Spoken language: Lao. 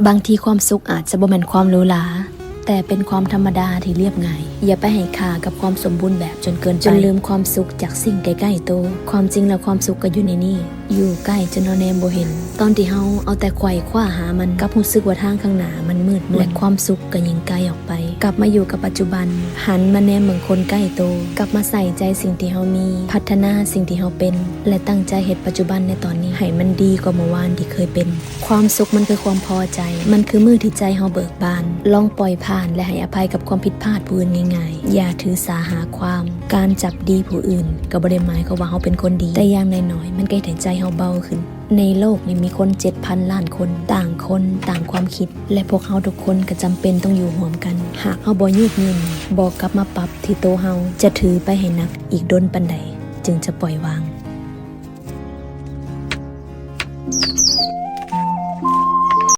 ບາງທີຄວາມສຸກອາດຈະບໍ່ແມ່ນຄວາມຫຼູຫຼາ, ແຕ່ເປັນຄວາມທຳມະດາທີ່ລຽບງ່າຍ. ຢ່າໄປໃຫ້ຄ່າກັບຄວາມສົມບູນແບບຈົນເກີນໄປ, ຈົນລືມຄວາມສຸກຈາກສິ່ງໃກ້ໆໂຕ. ຄວາມຈິງແລ້ວຄວາມສຸກກໍຢູ່ໃນນີ້, ຢູ່ໃກ້ຈົນເຮົາແນມບໍ່ເຫັນ. ຕອນທີ່ເຮົາເອົາແຕ່ໄຂວ່ຄວ້າຫາມັນ, ກັບຮູ້ສຶກວ່າທາງຂ້າງໜ້າມັນມືດມົນ, ແລະ ຄວາມສຸກກໍຍິ່ງໄກອອກໄປ. ກັບມາຢູ່ກັບປັດຈຸບັນ, ຫັນມາແນມເບິ່ງຄົນໃກ້ໂຕ, ກັບມາໃສ່ໃຈສິ່ງທີ່ເຮົາມີ, ພັດທະນາສິ່ງທີ່ເຮົາເປັນ ແລະ ຕັ້ງໃຈເຮັດປັດຈຸບັນໃນຕອນນີ້ໃຫ້ມັນດີກວ່າເມື່ອວານທີ່ເຄີຍເປັນ. ຄວາມສຸກມັນຄືຄວາມພໍໃຈ, ມັນຄືມື້ທີ່ໃຈເຮົາເບີກບານ, ລອງປ່ອຍຜ່ານ ແລະ ໃຫ້ອະໄພກັບຄວາມຜິດພາດຜູ້ອື່ນງ່າຍໆ. ຢ່າຖືສາຫາຄວາມ, ການຈັບດີຜູ້ອື່ນກໍບໍ່ໄດ້ໝາຍຄວາມວ່າເຮົາເປັນຄົນດີ, ແຕ່ຢ່າງໜ້ອຍໆ ມັນກໍເຮັດໃຫ້ໃຈເຮົາເບົາຂຶ້ນ. ໃນໂລກນີ້ມີຄົນເຈັດພັນລ້ານຄົນ, ຕ່າງຄົນຕ່າງຄວາມຄິດ, ແລະ ພວກເຮົາທຸກຄົນກໍຈຳເປັນຕ້ອງຢູ່ຮ່ວມກັນ. ຫາກເຮົາບໍ່ຍືດຫຍຸ່ນ, ບໍ່ກັບມາປັບທີ່ໂຕເຮົາ, ຈະຖືໄປໃຫ້ໜັກອີກດົນປານໃດ ຈຶ່ງຈະປ່ອຍວາງ?